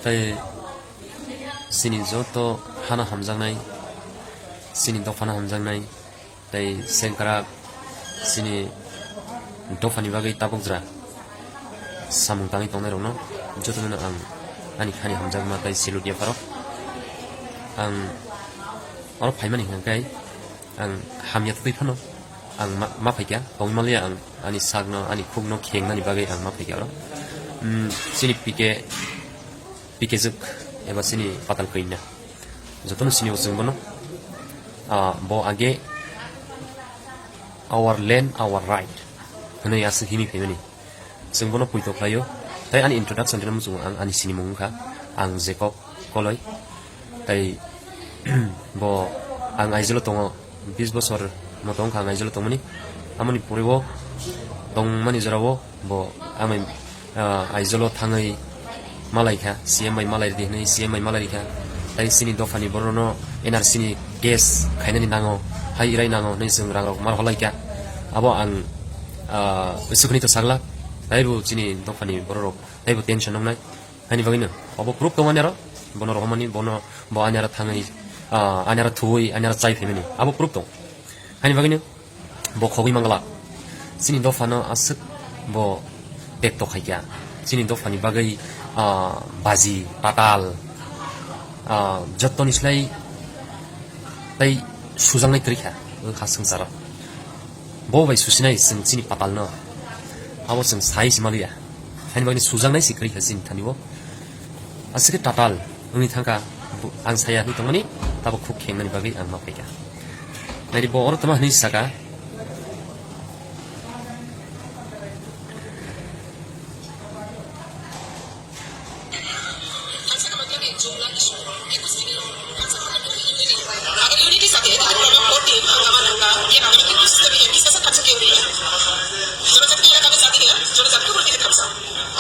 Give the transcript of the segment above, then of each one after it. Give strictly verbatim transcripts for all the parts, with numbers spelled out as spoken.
Tei chini joto hano hamjaknai, chini dophano hamjaknai, tei sengkrak chini dophani bagwi tabukjra samung tangwi tongnairokno jotono ang ani khani hamjakma tei salute yapharo. Ang oro phaimani hwnkhe ang hamya twi phano ang ma, ma phaikha, tongwi manliya ang ani sakno, ani khukno khengnani bagwi ang ma phaikha oro. Mm, chini P K, P K Juk eba chini Patal Koina. Jotono sini o chwng bono, ah, bo age our land, our right hwnwi aswk himwi phaimani. Chwng bono poito khlaio. Tei ani introduction rwna muchungo ang ani sinimung wngkha, ang Jacob Koloi. Tei bo ang Aizawl o tongo, bis bosor moto wngkha ang Aizawl o tongmani. Amoni pore o tongmani jora o bo ang, ah, Aizawl o thangwi malai kha, C M bai malai ridi hwnwi C M bai malai rikha. Tei chini dophani borokno N R C ni case khainani nango, hai irai nango hwnwi chwng rang rok mar holai kha. Abo ang, ah, swkuni to sakla, taibo chini dophani borok rok taibo tension wngnai. Haini bagwino obo proof tongo ani aro, bono rohormani, bono, bo ani aro thangwi, ah, ani aro thuwi, ani aro chai phaimani, abo proof tong. Haini bagwino bo khogwi mangla. Chini dophano aswk bo tekto khaikha. Chini dophani bagwi, ah, baji, patal, ah, jottoni slai tei sujaknai kwrwi kha wng kha swngcharo. Bo bai susinai chwng chini patalno. Abo chwng sai se manliya. Haini bagwi sujaknai se kwrwi kha chini thani o. Aswk khe tatal wngwi thangkha, bu-, ang saya hwnwi tongmani, tabuk khuk khengnani bagwi ang ma phaikha. Naidi bo oro tama hwnwi saka. अगर यूनिटी साथ है, तो हम लोग और टीम हंगामा दंगा, ये नाटक की कोशिश कभी है, किसी से खर्च क्यों नहीं है? जनजाति के इलाका में शादी है, जनजाति के ऊपर भी खर्चा।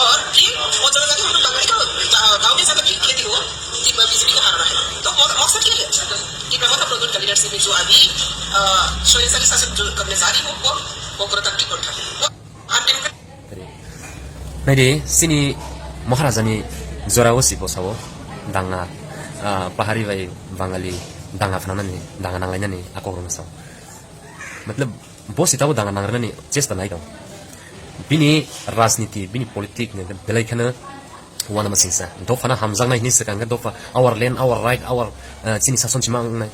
और ये वो जनजाति हम लोग बंगाली का गा-, गाँव में ज्यादा खेती हुआ कि बीजेपी का हारना है। तो मक-, मकसद क्या है? कि प्रमोद प्रद्युत का लीडरशिप में जो अभी, अ, स्वैराचारी शासन जो करने जा रही हो, वो, वो गणतांत्रिक उठा है। वो undemocratic Naidi, chini Maharajani jorao si bosao danga, ah, pahari bai Bangali danga phnanani, danga nanglainani a kok rwna sao. Matlab, bo si tabo danga nangrinani chesta nai tong. Bini rajniti, bini politik ni belai kheno uanama singsa. Dophano hamjaknai hinwi swkang khe dopha, our land, our right, our, ah, chini sason sima wngnai.